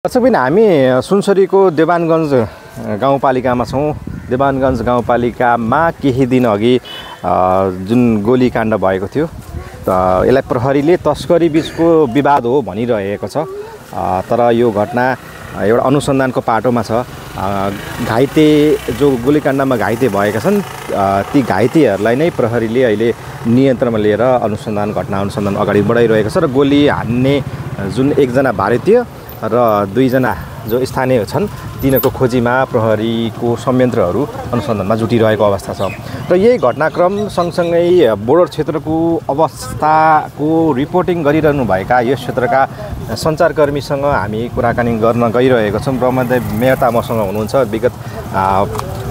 दर्शकबिन हामी सुनसरीको देवानगञ्ज गाउँपालिकामा छौँ। देवानगञ्ज गाउँपालिकामा केही दिन अघि जुन गोलीकाण्ड भएको थियो यसलाई प्रहरीले तस्करी बीचको विवाद हो भनिरहेको छ। तर यो घटना एउटा अनुसन्धानको पाटोमा छ। घाइते जो गोलीकाण्डमा घाइते भएका छन् ती घाइतेहरूलाई नै प्रहरीले अहिले नियन्त्रणमा लिएर अनुसन्धान अगाडि बढाइरहेको छ र गोली हान्ने जुन एकजना भारतीय र दुईजना जो स्थानीय छन् तिनीहरूको खोजीमा प्रहरीको संयन्त्रहरू अनुसन्धानमा जुटिरहेको अवस्था छ। र यही घटनाक्रम सँगसँगै बोर्डर क्षेत्रको अवस्थाको रिपोर्टिङ गरिरहनुभएका यस क्षेत्रका सञ्चारकर्मीसँग हामी कुराकानी गर्न गइरहेको छौँ। ब्रह्मदेव मेहता मसँग हुनुहुन्छ। विगत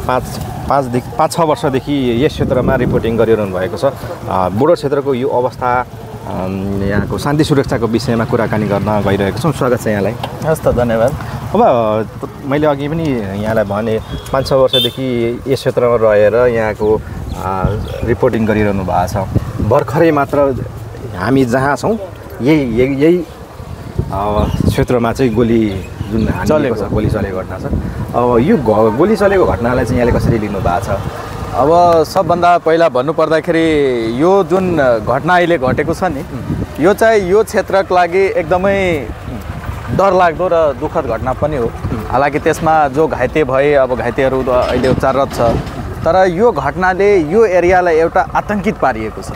5-6 वर्षदेखि यस क्षेत्रमा रिपोर्टिङ गरिरहनु भएको छ। बोर्डर क्षेत्रको यो अवस्था यहाँको शान्ति सुरक्षाको विषयमा कुराकानी गर्न गइरहेको छौँ। स्वागत छ यहाँलाई। हस् त, धन्यवाद। अब मैले अघि पनि यहाँलाई भने 5-6 वर्षदेखि यस क्षेत्रमा रहेर यहाँको रिपोर्टिङ गरिरहनु भएको छ। भर्खरै मात्र हामी जहाँ छौँ यही क्षेत्रमा चाहिँ गोली जुन चलेको छ, गोली चलेको घटना छ। अब यो गोली चलेको घटनालाई चाहिँ यहाँले कसरी लिनु भएको छ? अब सबभन्दा पहिला भन्नुपर्दाखेरि यो जुन घटना अहिले घटेको छ नि, यो चाहिँ यो क्षेत्रको लागि एकदमै डरलाग्दो र दुःखद घटना पनि हो। हालाकि त्यसमा जो घाइते भए, अब घाइतेहरू अहिले उपचाररत छ। तर यो घटनाले यो एरियालाई एउटा आतङ्कित पारिएको छ।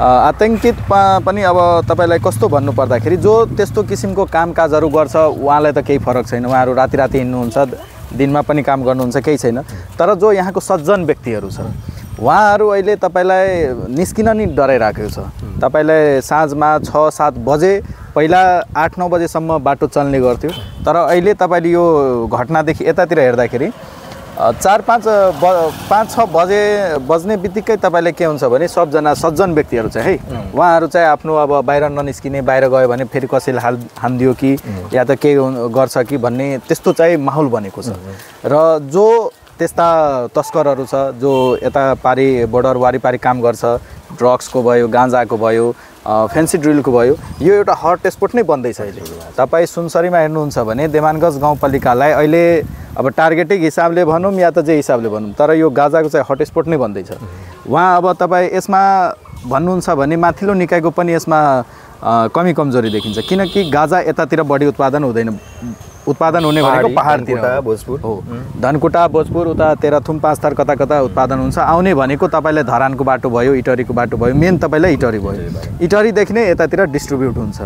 आतङ्कित पनि अब तपाईँलाई कस्तो भन्नुपर्दाखेरि जो त्यस्तो किसिमको कामकाजहरू गर्छ उहाँलाई त केही फरक छैन। उहाँहरू राति हिँड्नुहुन्छ, दिनमा पनि काम गर्नुहुन्छ, केही छैन। तर जो यहाँको सज्जन व्यक्तिहरू छ उहाँहरू अहिले तपाईँलाई निस्किन नि डराइराखेको छ। तपाईँलाई साँझमा 6-7 बजे पहिला 8-9 बजेसम्म बाटो चल्ने गर्थ्यो। तर अहिले तपाईँले यो घटनादेखि यतातिर हेर्दाखेरि 4-5-6 बज्ने बित्तिकै तपाईँले के हुन्छ भने सबजना सज्जन व्यक्तिहरू चाहिँ है उहाँहरू चाहिँ आफ्नो अब बाहिर ननिस्किने, बाहिर गयो भने फेरि कसैले हानिदियो कि या त केही गर्छ कि भन्ने त्यस्तो चाहिँ माहौल बनेको छ। र जो त्यस्ता तस्करहरू छ जो यता पारी बोर्डर वारिपारी काम गर्छ, ड्रग्सको भयो, गाँजाको भयो, फेन्सी ड्रिलको भयो, यो एउटा हट स्पट नै बन्दैछ अहिले। तपाईँ सुनसरीमा हेर्नुहुन्छ भने देवानगञ्ज गाउँपालिकालाई अहिले अब टार्गेटिङ हिसाबले भनौँ या त जे हिसाबले भनौँ, तर यो गाँजाको चाहिँ हट स्पट नै बन्दैछ। उहाँ अब तपाईँ यसमा भन्नुहुन्छ भने माथिल्लो निकायको पनि यसमा कमी कमजोरी देखिन्छ। किनकि गाँजा यतातिर बढी उत्पादन हुने भनेको पहाडतिर भोजपुर हो। धनकुटा, भोजपुर, उता तेह्रथुम, 5 थर कता कता उत्पादन हुन्छ। आउने भनेको तपाईँलाई धरानको बाटो भयो, इटरीको बाटो भयो, मेन तपाईँलाई इटरी भयो। इटरीदेखि नै यतातिर डिस्ट्रिब्युट हुन्छ।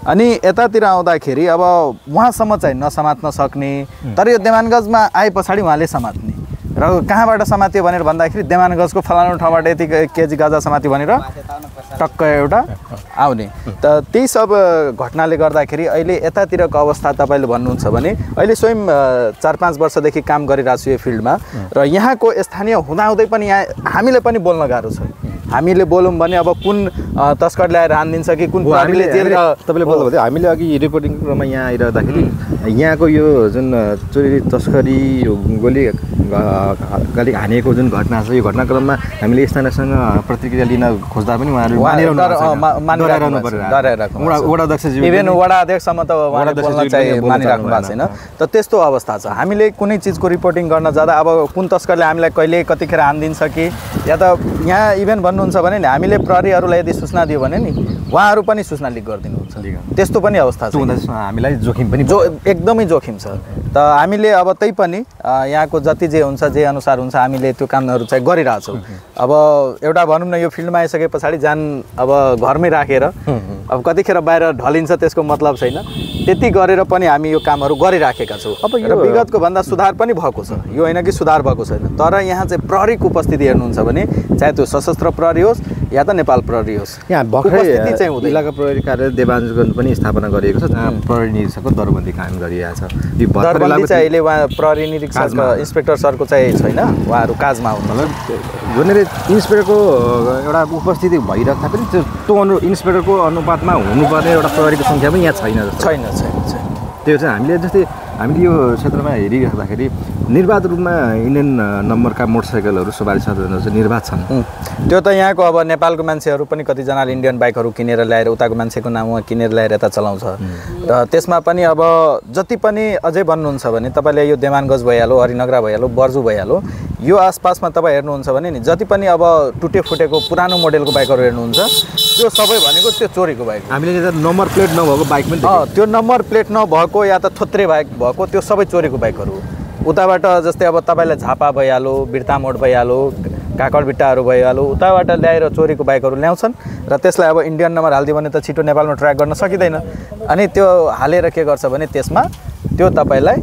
अनि यतातिर आउँदाखेरि अब उहाँसम्म चाहिँ नसमात्न सक्ने, तर यो देवानगञ्जमा आए पछाडि उहाँले समात्ने। र कहाँबाट समात्यो भनेर भन्दाखेरि देवानगञ्जको फलानु ठाउँबाट यति केजी गाँजा समात्यो भनेर टक्क एउटा आउने। त त्यही सब घटनाले गर्दाखेरि अहिले यतातिरको अवस्था तपाईँले भन्नुहुन्छ भने अहिले स्वयं 4-5 वर्षदेखि काम गरिरहेको छु यो फिल्डमा। र यहाँको स्थानीय हुँदाहुँदै पनि यहाँ हामीले पनि बोल्न गाह्रो छ। हामीले बोलौँ भने अब कुन तस्कर ल्याएर हानिदिन्छ कि कुन प्रहरीले जेल। तपाईँले बोल्नुभयो हामीले अघि रिपोर्टिङ क्रममा यहाँ आइरहँदाखेरि यहाँको यो जुन चोरी तस्करी गोली हानेको जुन घटना छ यो घटनाक्रममा हामीले स्थानीयसँग प्रतिक्रिया लिन खोज्दा पनि उहाँहरू इभेन वडा अध्यक्षसम्म त मानिराख्नु भएको छैन। त त्यस्तो अवस्था छ। हामीले कुनै चिजको रिपोर्टिङ गर्न जाँदा अब कुन तस्करले हामीलाई कहिले कतिखेर हानिदिन्छ कि या त यहाँ इभेन भन्नुहुन्छ भने नि हामीले प्रहरीहरूलाई यदि सूचना दियो भने नि उहाँहरू पनि सूचना लिक गरिदिनुहुन्छ। त्यस्तो पनि अवस्था छ। हामीलाई जोखिम पनि एकदमै जोखिम छ। त हामीले अब त्यही पनि यहाँको जति जे हुन्छ जे अनुसार हुन्छ हामीले त्यो कामहरू चाहिँ गरिरहेछौँ। अब एउटा भनौँ न यो फिल्डमा आइसके पछाडि जान अब घरमै राखेर अब कतिखेर बाहिर ढलिन्छ त्यसको मतलब छैन। त्यति गरेर पनि हामी यो कामहरू गरिराखेका छौँ। अब यो विगतको भन्दा सुधार पनि भएको छ। यो होइन कि सुधार भएको छैन। तर यहाँ चाहिँ प्रहरीको उपस्थिति हेर्नुहुन्छ भने चाहे त्यो सशस्त्र प्रहरी होस् या त नेपाल प्रहरी होस्, यहाँ भर्खरै चाहिँ इलाका प्रहरी कार्यालय देवानगञ्ज पनि स्थापना गरिएको छ जहाँ प्रहरी निरीक्षकको दरबन्दी कायम गरिरहेको छ। यो दरबन्दी चाहिँ अहिले उहाँ प्रहरी निरीक्षक इन्सपेक्टर सरको चाहिँ छैन, उहाँहरू काजमा हुनुहुन्छ। जुन इन्सपेक्टरको एउटा उपस्थिति भइरहेको पनि त्यो इन्सपेक्टरको अनुपातमा हुनुपर्ने एउटा प्रहरीको सङ्ख्या पनि यहाँ छैन। त्यो चाहिँ हामीले जस्तै हामीले यो क्षेत्रमा हेरिराख्दाखेरि निर्वाध रूपमा इन्डियन नम्बरका मोटरसाइकलहरू सवारी साधनहरू चाहिँ निर्वाध छन्। त्यो त यहाँको अब नेपालको मान्छेहरू पनि कतिजनाले इन्डियन बाइकहरू किनेर ल्याएर उताको मान्छेको नाममा किनेर ल्याएर यता चलाउँछ र त्यसमा पनि अब जति पनि अझै भन्नुहुन्छ भने तपाईँले यो देवानगञ्ज भइहाल्यो, हरिनगरा भइहाल्यो, बर्जु भइहाल्यो, यो आसपासमा तपाईँ हेर्नुहुन्छ भने नि जति पनि अब टुटे फुटेको पुरानो मोडेलको बाइकहरू हेर्नुहुन्छ त्यो सबै भनेको त्यो चोरीको बाइक। हामीले नम्बर प्लेट नभएको बाइक पनि त्यो नम्बर प्लेट नभएको या त थोत्रे बाइक भएको त्यो सबै चोरीको बाइकहरू। उताबाट जस्तै अब तपाईँलाई झापा भइहाल्यो, बिर्तामोड भइहाल्यो, काकडबिट्टाहरू भइहाल्यो, उताबाट ल्याएर चोरीको बाइकहरू ल्याउँछन् र त्यसलाई अब इन्डियन नम्बर हालिदियो भने त छिटो नेपालमा ट्र्याक गर्न सकिँदैन। अनि त्यो हालेर के गर्छ भने त्यसमा त्यो तपाईँलाई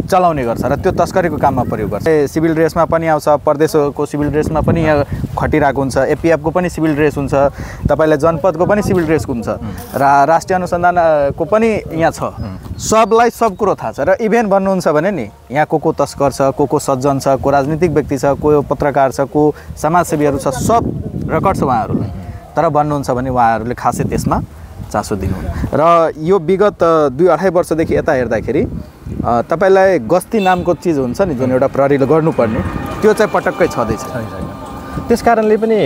चलाउने गर्छ र त्यो तस्करीको काममा प्रयोग गर्छ। सिभिल ड्रेसमा पनि आउँछ, परदेशको सिभिल ड्रेसमा पनि यहाँ खटिरहेको हुन्छ, एपिएफको पनि सिभिल ड्रेस हुन्छ, तपाईँलाई जनपदको पनि सिभिल ड्रेस हुन्छ र राष्ट्रिय अनुसन्धानको पनि यहाँ छ। सबलाई सब कुरो थाहा छ र इभेन भन्नुहुन्छ भने नि यहाँ को तस्कर छ, को सज्जन छ, को राजनीतिक व्यक्ति छ, को पत्रकार छ, को समाजसेवीहरू छ, सब रेकर्ड छ उहाँहरूलाई। तर भन्नुहुन्छ भने उहाँहरूले खासै त्यसमा चासो दिनुहुन्न। र यो विगत 2-2.5 वर्षदेखि यता हेर्दाखेरि तपाईँलाई गस्ती नामको चिज हुन्छ नि जुन एउटा प्रहरीले गर्नुपर्ने त्यो चाहिँ पटक्कै छँदैछ। त्यस कारणले पनि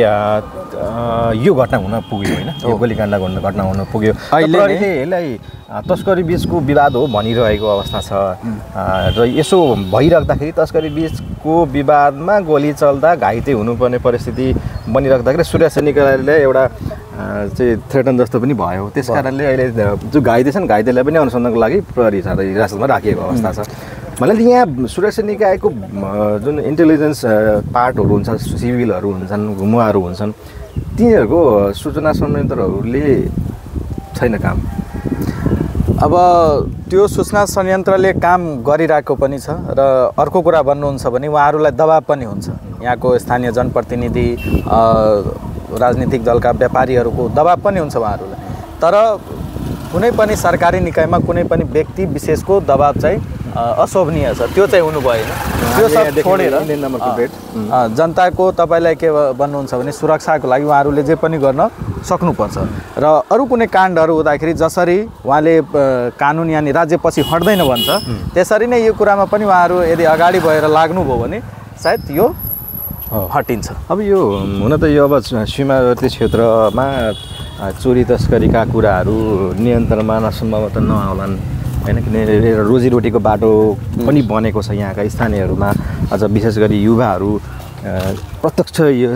यो घटना हुन पुग्यो होइन, यो गोलीकाण्ड घटना हुन पुग्यो। अहिले यसलाई तस्करी बिचको विवाद हो भनिरहेको अवस्था छ र यसो भइराख्दाखेरि तस्करी बिचको विवादमा गोली चल्दा घाइते हुनुपर्ने परिस्थिति बनिराख्दाखेरि सूर्य सैनिकले एउटा चाहिँ थ्रेटन जस्तो पनि भयो। त्यस कारणले अहिले जो घाइते छन् घाइतेलाई पनि अनुसन्धानको लागि प्रहरी हिरासतमा राखिएको अवस्था छ। मलाई यहाँ सुरक्षा निकायको जुन इन्टेलिजेन्स पार्टहरू हुन्छ, सिभिलहरू हुन्छन्, उहाँहरू हुन्छन्, तिनीहरूको सूचना संयन्त्रहरूले छैन काम। अब त्यो सूचना संयन्त्रले काम गरिरहेको पनि छ र अर्को कुरा भन्नुहुन्छ भने उहाँहरूलाई दबाब पनि हुन्छ। यहाँको स्थानीय जनप्रतिनिधि, राजनीतिक दलका व्यापारीहरूको दबाब पनि हुन्छ उहाँहरूलाई। तर कुनै पनि सरकारी निकायमा कुनै पनि व्यक्ति विशेषको दबाब चाहिँ अशोभनीय छ, त्यो चाहिँ हुनु भएन। त्यो सब छोडेर जनताको तपाईँलाई के भन्नुहुन्छ भने सुरक्षाको लागि उहाँहरूले जे पनि गर्न सक्नुपर्छ र अरू कुनै काण्डहरू हुँदाखेरि जसरी उहाँले कानुन यानि राज्य पछि हट्दैन भन्छ त्यसरी नै यो कुरामा पनि उहाँहरू यदि अगाडि भएर लाग्नुभयो भने सायद यो हटिन्छ। अब यो हुन त यो अब सीमावर्ती क्षेत्रमा चोरी तस्करीका कुराहरू नियन्त्रणमा सम्भवतः नआउलान् होइन, किन रोजीरोटीको बाटो पनि बनेको छ यहाँका स्थानीयहरूमा। अझ विशेष गरी युवाहरू प्रत्यक्ष यो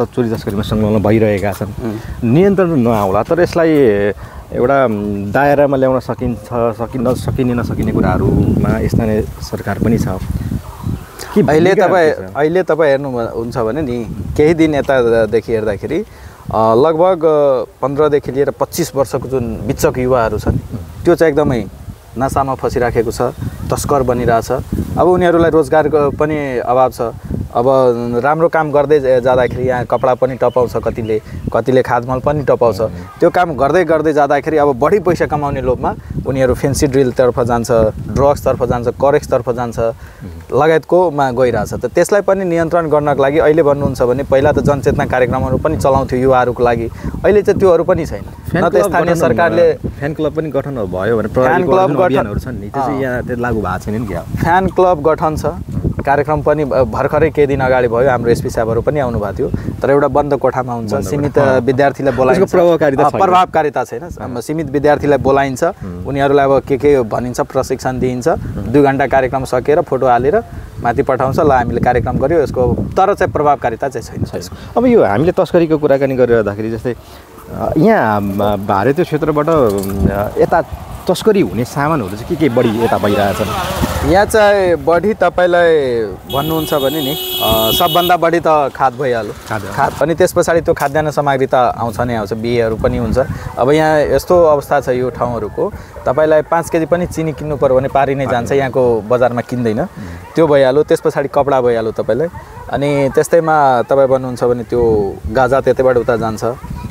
चोरी तस्करीमा संलग्न भइरहेका छन्। नियन्त्रण नआउला तर यसलाई एउटा दायरामा ल्याउन सकिने नसकिने कुराहरूमा स्थानीय सरकार पनि छ। अहिले तपाईँ हेर्नुहुन्छ भने नि केही दिन यतादेखि हेर्दाखेरि लगभग 15देखि लिएर 25 वर्षको जुन बिचक युवाहरू छन् त्यो चाहिँ एकदमै नसामा फसिराखेको छ, तस्कर बनिरहेछ। अब उनीहरूलाई रोजगारको पनि अभाव छ। अब राम्रो काम गर्दै जाँदाखेरि यहाँ कपडा पनि टपाउँछ, कतिले खादमल पनि टपाउँछ। त्यो काम गर्दै गर्दै जाँदाखेरि अब बढी पैसा कमाउने लोभमा उनीहरू फेन्सी ड्रिलतर्फ जान्छ, ड्रग्सतर्फ जान्छ, करेक्सतर्फ जान्छ, लगायतकोमा गइरहेछ। त त्यसलाई पनि नियन्त्रण गर्नको लागि अहिले भन्नुहुन्छ भने पहिला त जनचेतना कार्यक्रमहरू पनि चलाउँथ्यो युवाहरूको लागि, अहिले चाहिँ त्योहरू पनि छैन। न त स्थानीय सरकारले फ्यान क्लब पनि गठन भयो भने फ्यान क्लब गठनहरू छन् नि, त्यो चाहिँ यहाँ त्यो लागू भएको छैन नि। क्या फ्यान क्लब गठन छ, कार्यक्रम पनि भर्खरै केही दिन अगाडि भयो, हाम्रो एसपी साहबहरू पनि आउनु भएको थियो। तर एउटा बन्द कोठामा हुन्छ, सीमित विद्यार्थीलाई बोलाइन्छ, प्रभावकारिता छैन। सीमित विद्यार्थीलाई बोलाइन्छ, उनीहरूलाई अब के भनिन्छ, प्रशिक्षण दिइन्छ, 2 घन्टा कार्यक्रम सकेर फोटो हालेर माथि पठाउँछ, ल हामीले कार्यक्रम गऱ्यो यसको, तर चाहिँ प्रभावकारिता चाहिँ छैन। अब यो हामीले तस्करीको कुराकानी गरिरहँदाखेरि जस्तै यहाँ भारतीय क्षेत्रबाट यता तस्करी हुने सामानहरू चाहिँ के बढी यता भइरहेछन्? यहाँ चाहिँ बढी तपाईँलाई भन्नुहुन्छ भने नि सबभन्दा बढी त खाद भइहाल्यो, खाद अनि त्यस पछाडि त्यो खाद्यान्न सामग्री त आउँछ नै आउँछ, बिहेहरू पनि हुन्छ। अब यहाँ यस्तो अवस्था छ यो ठाउँहरूको, तपाईँलाई 5 केजी पनि चिनी किन्नु पर्यो भने पारी नै जान्छ, यहाँको बजारमा किन्दैन, त्यो भइहाल्यो। त्यस पछाडि कपडा भइहाल्यो तपाईँलाई। अनि त्यस्तैमा तपाईँ भन्नुहुन्छ भने त्यो गाजा त्यतैबाट उता जान्छ।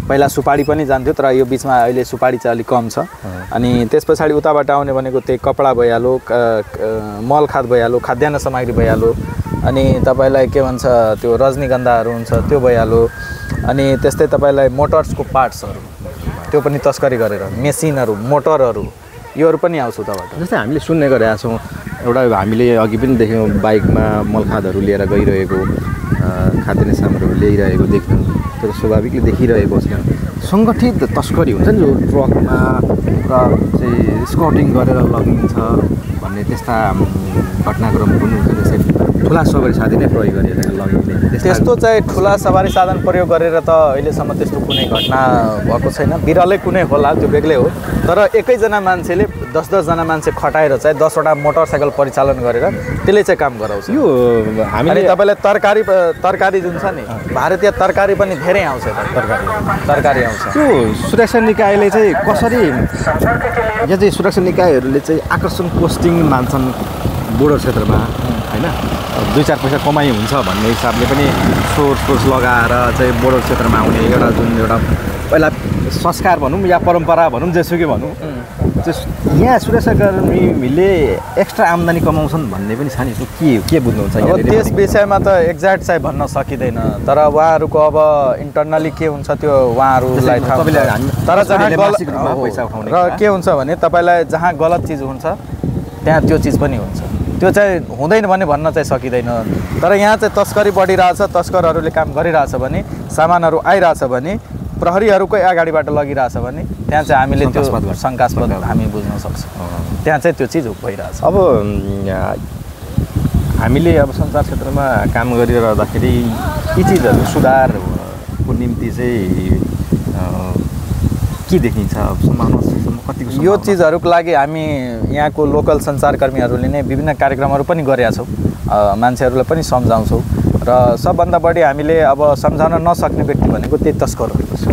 पहिला सुपारी पनि जान्थ्यो तर यो बिचमा अहिले सुपारी चाहिँ अलिक कम छ। अनि त्यस पछाडि उताबाट आउने भनेको त्यही कपडा भइहाल्यो, मल खाद भइहाल्यो, खाद्यान्न सामग्री भइहाल्यो, अनि तपाईँलाई के भन्छ त्यो रजनीगन्धाहरू हुन्छ त्यो भइहाल्यो। अनि त्यस्तै तपाईँलाई मोटर्सको पार्ट्सहरू त्यो पनि तस्करी गरेर, मेसिनहरू, मोटरहरू योहरू पनि आउँछ उताबाट। जस्तै हामीले सुन्ने गरेका छौँ एउटा हामीले अघि पनि देख्यौँ बाइकमा मलखादहरू लिएर गइरहेको खाद्यान्न सामग्रीहरू ल्याइरहेको देख्यौँ त्यो त स्वाभाविकले देखिरहेको छ। सङ्गठित तस्करी हुन्छ नि जो ट्रकमा र चाहिँ स्कटिङ गरेर लगिन्छ भन्ने त्यस्ता घटनाक्रम पनि हुन्छ जस्तै ठुला सवारी साधन नै प्रयोग गरेर लगिने त्यस्तो चाहिँ ठुला सवारी साधन प्रयोग गरेर त अहिलेसम्म त्यस्तो कुनै घटना भएको छैन। बिरलै कुनै होला त्यो बेग्लै हो। तर एकैजना मान्छेले 10-10 जना मान्छे खटाएर चाहिँ 10वटा मोटरसाइकल परिचालन गरेर त्यसले चाहिँ काम गराउँछ। यो हामीले तपाईँलाई तरकारी जुन छ नि भारतीय तरकारी पनि धेरै आउँछ तरकारी आउँछ। त्यो सुरक्षा निकायले चाहिँ कसरी यहाँ चाहिँ सुरक्षा निकायहरूले चाहिँ आकर्षण पोस्टिङ मान्छन् बोर्डर क्षेत्रमा होइन 2-4 पैसा कमाइ हुन्छ भन्ने हिसाबले पनि सोर्स लगाएर चाहिँ बोर्डर क्षेत्रमा आउने एउटा जुन एउटा पहिला संस्कार भनौँ या परम्परा भनौँ जेसुकै भनौँ यहाँ सुरक्षाकर्मीले एक्स्ट्रा आम्दानी कमाउँछन् भन्ने पनि छ नि। के बुझ्नुहुन्छ? अब त्यस विषयमा त एक्ज्याक्ट चाहिँ भन्न सकिँदैन। तर उहाँहरूको अब इन्टरनली के हुन्छ त्यो उहाँहरूलाई थाहा हुन्छ। तर जहाँ र के हुन्छ भने तपाईँलाई जहाँ गलत चिज हुन्छ त्यहाँ त्यो चिज पनि हुन्छ। त्यो चाहिँ हुँदैन भने भन्न चाहिँ सकिँदैन। तर यहाँ चाहिँ तस्करी बढिरहेछ, तस्करहरूले काम गरिरहेछ भने, सामानहरू आइरहेछ भने, प्रहरीहरूकै अगाडिबाट लगिरहेछ भने त्यहाँ चाहिँ हामीले त्यो शङ्कास्पद हामी बुझ्न सक्छौँ। त्यहाँ चाहिँ त्यो चिज भइरहेछ। अब हामीले अब सञ्चार क्षेत्रमा काम गरिरहँदाखेरि यी चिजहरू सुधारको निम्ति चाहिँ के देखिन्छ कतिको? यो चिजहरूको लागि हामी यहाँको लोकल सञ्चारकर्मीहरूले नै विभिन्न कार्यक्रमहरू पनि गरेका छौँ। मान्छेहरूलाई पनि सम्झाउँछौँ र सबभन्दा बढी हामीले अब सम्झाउन नसक्ने व्यक्ति भनेको त्यही तस्करहरू छ।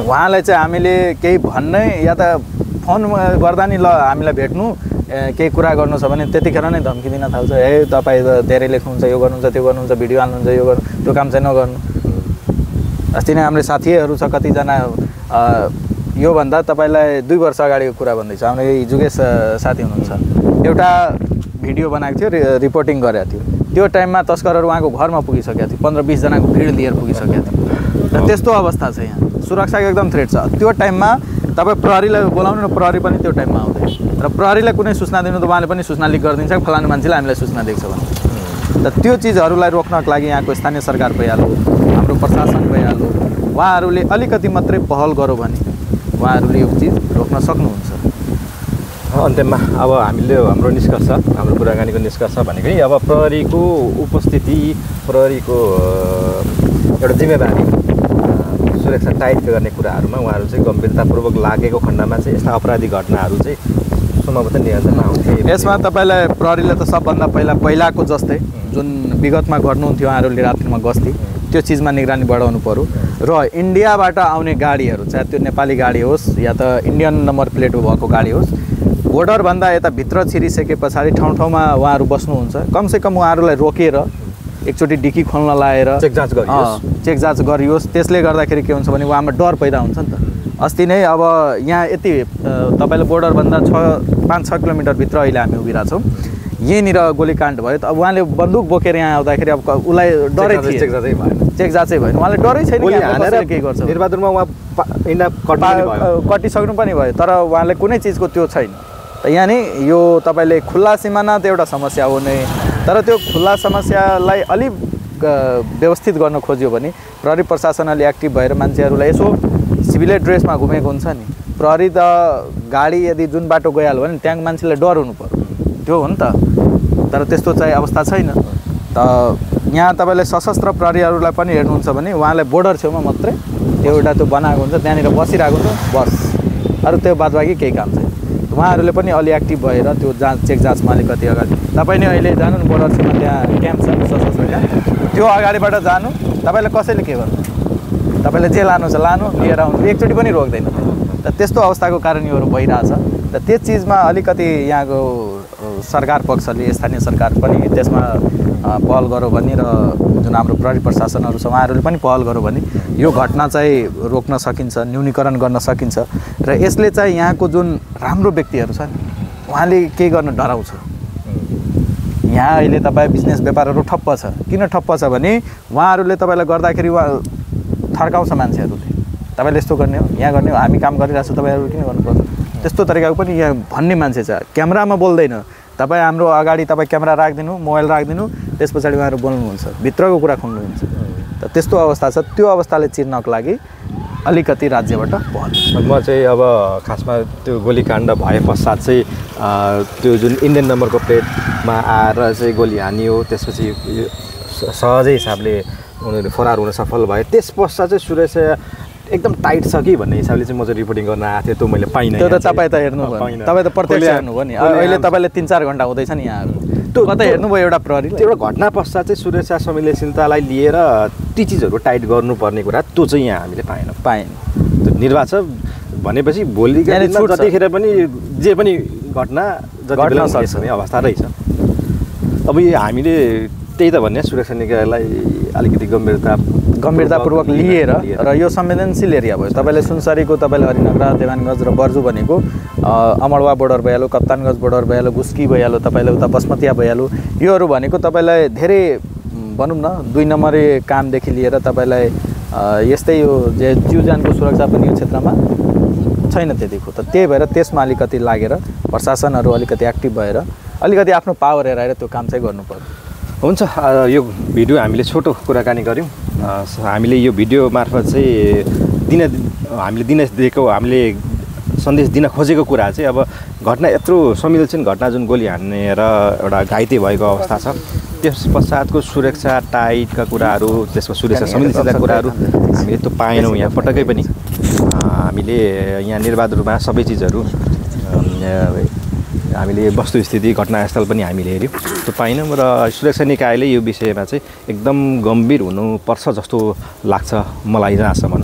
उहाँलाई चाहिँ हामीले केही भन्नै या त फोन गर्दा नि ल हामीलाई भेट्नु केही कुरा गर्नु छ भने त्यतिखेर नै धम्की दिन थाल्छ। ए तपाईँ धेरै लेख्नुहुन्छ, यो गर्नुहुन्छ, त्यो गर्नुहुन्छ, भिडियो हाल्नुहुन्छ, यो गर्नु, त्यो काम चाहिँ नगर्नु। अस्ति नै हाम्रो साथीहरू छ कतिजना योभन्दा तपाईँलाई 2 वर्ष अगाडिको कुरा भन्दैछु। हाम्रो यही जुगेश साथी हुनुहुन्छ, एउटा भिडियो बनाएको थियो, रिपोर्टिङ गरेको थियो। त्यो टाइममा तस्करहरू उहाँको घरमा पुगिसकेको थियो, 15-20 जनाको भिड लिएर पुगिसकेको थियो। र त्यस्तो अवस्था छ यहाँ, सुरक्षाको एकदम थ्रेट छ। त्यो टाइममा तपाईँ प्रहरीलाई बोलाउनु न, प्रहरी पनि त्यो टाइममा आउँदैन। र प्रहरीलाई कुनै सूचना दिनु त उहाँले पनि सूचना लिक गरिदिन्छ फलानु मान्छेले हामीलाई सूचना दिएको छ भने। र त्यो चिजहरूलाई रोक्नको लागि यहाँको स्थानीय सरकार भइहाल्यो, हाम्रो प्रशासन भइहाल्यो, उहाँहरूले अलिकति मात्रै पहल गर्यो भने उहाँहरूले यो चिज रोक्न सक्नुहुन्छ। अन्त्यमा अब हामीले हाम्रो निष्कर्ष, हाम्रो कुराकानीको निष्कर्ष भनेकै अब प्रहरीको उपस्थिति, प्रहरीको एउटा जिम्मेवारी सुरक्षा टाइट गर्ने कुराहरूमा उहाँहरू चाहिँ गम्भीरतापूर्वक लागेको खण्डमा चाहिँ यस्ता अपराधी घटनाहरू चाहिँ सम्भवतः नियन्त्रणमा आउँथे। यसमा तपाईँलाई प्रहरीले त सबभन्दा पहिलाको जस्तै जुन विगतमा गर्नुहुन्थ्यो उहाँहरूले रात्रिमा गस्ती, त्यो चिजमा निगरानी बढाउनु पर्यो। र इन्डियाबाट आउने गाडीहरू चाहे त्यो नेपाली गाडी होस् या त इन्डियन नम्बर प्लेट भएको गाडी होस्, बोर्डरभन्दा यता भित्र छिरिसके पछाडि ठाउँ ठाउँमा उहाँहरू बस्नुहुन्छ, कमसेकम उहाँहरूलाई रोकेर एकचोटि डिक्की खोल्न लाएर चेक जाँच गरियोस्। त्यसले गर्दाखेरि के हुन्छ भने उहाँमा डर पैदा हुन्छ नि त। अस्ति नै अब यहाँ यति तपाईँले बोर्डरभन्दा 5-6 किलोमिटरभित्र अहिले हामी उभिरहेछौँ, यहीँनिर गोलीकाण्ड भयो। त अब उहाँले बन्दुक बोकेर यहाँ आउँदाखेरि अब उसलाई डरै थियो, चेक जाँचै भएन, उहाँले डरै छैन के गर्छ। निर्वाचनमा उहाँ कटिसक्नु पनि भयो, तर उहाँले कुनै चिजको त्यो छैन। त यहाँ नि यो तपाईँले खुल्ला सिमाना त एउटा समस्या हो नै, तर त्यो खुल्ला समस्यालाई अलिक व्यवस्थित गर्न खोज्यो भने प्रहरी प्रशासन अलि एक्टिभ भएर मान्छेहरूलाई यसो सिभिल ड्रेसमा घुमेको हुन्छ नि, प्रहरी त गाडी यदि जुन बाटो गइहाल्यो भने त्यहाँको मान्छेलाई डर हुनु पर्यो, त्यो हो नि त। तर त्यस्तो चाहिँ अवस्था छैन। त यहाँ तपाईँले सशस्त्र प्रहरीहरूलाई पनि हेर्नुहुन्छ भने उहाँलाई बोर्डर छेउमा मात्रै त्यो एउटा त्यो बनाएको हुन्छ, त्यहाँनिर बसिरहेको हुन्छ बस, अरू त्यो बादबाकी केही काम छैन। उहाँहरूले पनि अलि एक्टिभ भएर त्यो चेक जाँचमा अलिकति अगाडि तपाईँ नै अहिले जानु न बोर्डर छेउमा त्यहाँ क्याम्प छ सशस्त्र क्याम्प, त्यो अगाडिबाट जानु, तपाईँलाई कसैले के गर्नु, तपाईँले जे लानु छ लानु, लिएर आउनु, एकचोटि पनि रोक्दैन। त त्यस्तो अवस्थाको कारण योहरू भइरहेछ। त त्यस चिजमा अलिकति यहाँको सरकार पक्षले, स्थानीय सरकार पनि त्यसमा पहल गर्यो भने र जुन हाम्रो प्रहरी प्रशासनहरू छ उहाँहरूले पनि पहल गर्यो भने यो घटना चाहिँ रोक्न सकिन्छ, न्यूनीकरण गर्न सकिन्छ। र यसले चाहिँ यहाँको जुन राम्रो व्यक्तिहरू छ नि उहाँले केही गर्न डराउँछ। यहाँ अहिले तपाईँ बिजनेस व्यापारहरू ठप्प छ, किन ठप्प छ भने उहाँहरूले तपाईँलाई गर्दाखेरि उहाँ थर्काउँछ मान्छेहरूले, तपाईँले यस्तो गर्ने हो, यहाँ गर्ने हो, हामी काम गरिरहेको छौँ, तपाईँहरू किन गर्नुपर्छ, त्यस्तो तरिकाको पनि यहाँ भन्ने मान्छे छ, क्यामेरामा बोल्दैन। तपाईँ हाम्रो अगाडि तपाईँ क्यामेरा राखिदिनु, मोबाइल राखिदिनु, त्यस पछाडि उहाँहरू बोल्नुहुन्छ, भित्रको कुरा खुल्नुहुन्छ। त त्यस्तो अवस्था छ, त्यो अवस्थाले चिर्नको लागि अलिकति राज्यबाट भयो। म चाहिँ अब खासमा त्यो गोलीकाण्ड भए पश्चात चाहिँ त्यो जुन इन्डियन नम्बरको प्लेटमा आएर चाहिँ गोली हानियो, त्यसपछि सहजै हिसाबले उनीहरू फरार हुन सफल भए। त्यस पश्चात चाहिँ सुरेश एकदम टाइट छ कि भन्ने हिसाबले चाहिँ म चाहिँ रिपोर्टिङ गर्न आएको थिएँ, त्यो मैले पाइनँ। त्यो त तपाईँ त हेर्नुभयो, तपाईँ त प्रत्यक्ष हेर्नुभयो नि। अहिले तपाईँले 3-4 घन्टा हुँदैछ नि यहाँ, त्यो कतै हेर्नुभयो एउटा प्रहरी। त्यो एउटा घटना पश्चात चाहिँ सुरक्षा संवेदनशीलतालाई लिएर ती चिजहरू टाइट गर्नुपर्ने कुरा त्यो चाहिँ यहाँ हामीले पाएन। त्यो निर्वाचन भनेपछि भोलिको दिनमा जतिखेर पनि जे पनि घटना घट्न सक्ने अवस्था रहेछ। अब यो हामीले त्यही त भन्ने सुरक्षा निकायलाई अलिकति गम्भीरतापूर्वक लिएर र यो संवेदनशील एरिया भयो। तपाईँले सुनसरीको, तपाईँले हरिनगरा, देवानगञ्ज र बर्जु भनेको अमरवा बोर्डर भइहाल्यो, कप्तानगञ्ज बोर्डर भइहाल्यो, गुस्की भइहाल्यो, तपाईँले उता बसमतिया भइहाल्यो, योहरू भनेको तपाईँलाई धेरै भनौँ न 2 नम्बरे कामदेखि लिएर तपाईँलाई यस्तै यो जीवज्यानको सुरक्षा पनि यो क्षेत्रमा छैन त्यतिको। त त्यही भएर त्यसमा अलिकति लागेर प्रशासनहरू अलिकति एक्टिभ भएर अलिकति आफ्नो पावर हेराएर त्यो काम चाहिँ गर्नु पर्यो। हुन्छ, यो भिडियो हामीले छोटो कुराकानी गऱ्यौँ। हामीले यो भिडियो मार्फत चाहिँ हामीले सन्देश दिन खोजेको कुरा चाहिँ अब घटना यत्रो संवेदनशील घटना जुन गोली हानेर एउटा घाइते भएको अवस्था छ, त्यस पश्चातको सुरक्षा टाइटका कुराहरू, त्यसको सुरक्षा संवेदनशीलताका कुराहरू हामीले त्यो पाएनौँ यहाँ पटक्कै पनि। हामीले यहाँ निर्वाध रूपमा सबै चिजहरू हामीले वस्तुस्थिति घटनास्थल पनि हामीले हेऱ्यौँ, त्यो पाइनौँ। र सुरक्षा निकायले यो विषयमा चाहिँ एकदम गम्भीर हुनुपर्छ जस्तो लाग्छ मलाई जहाँसम्म।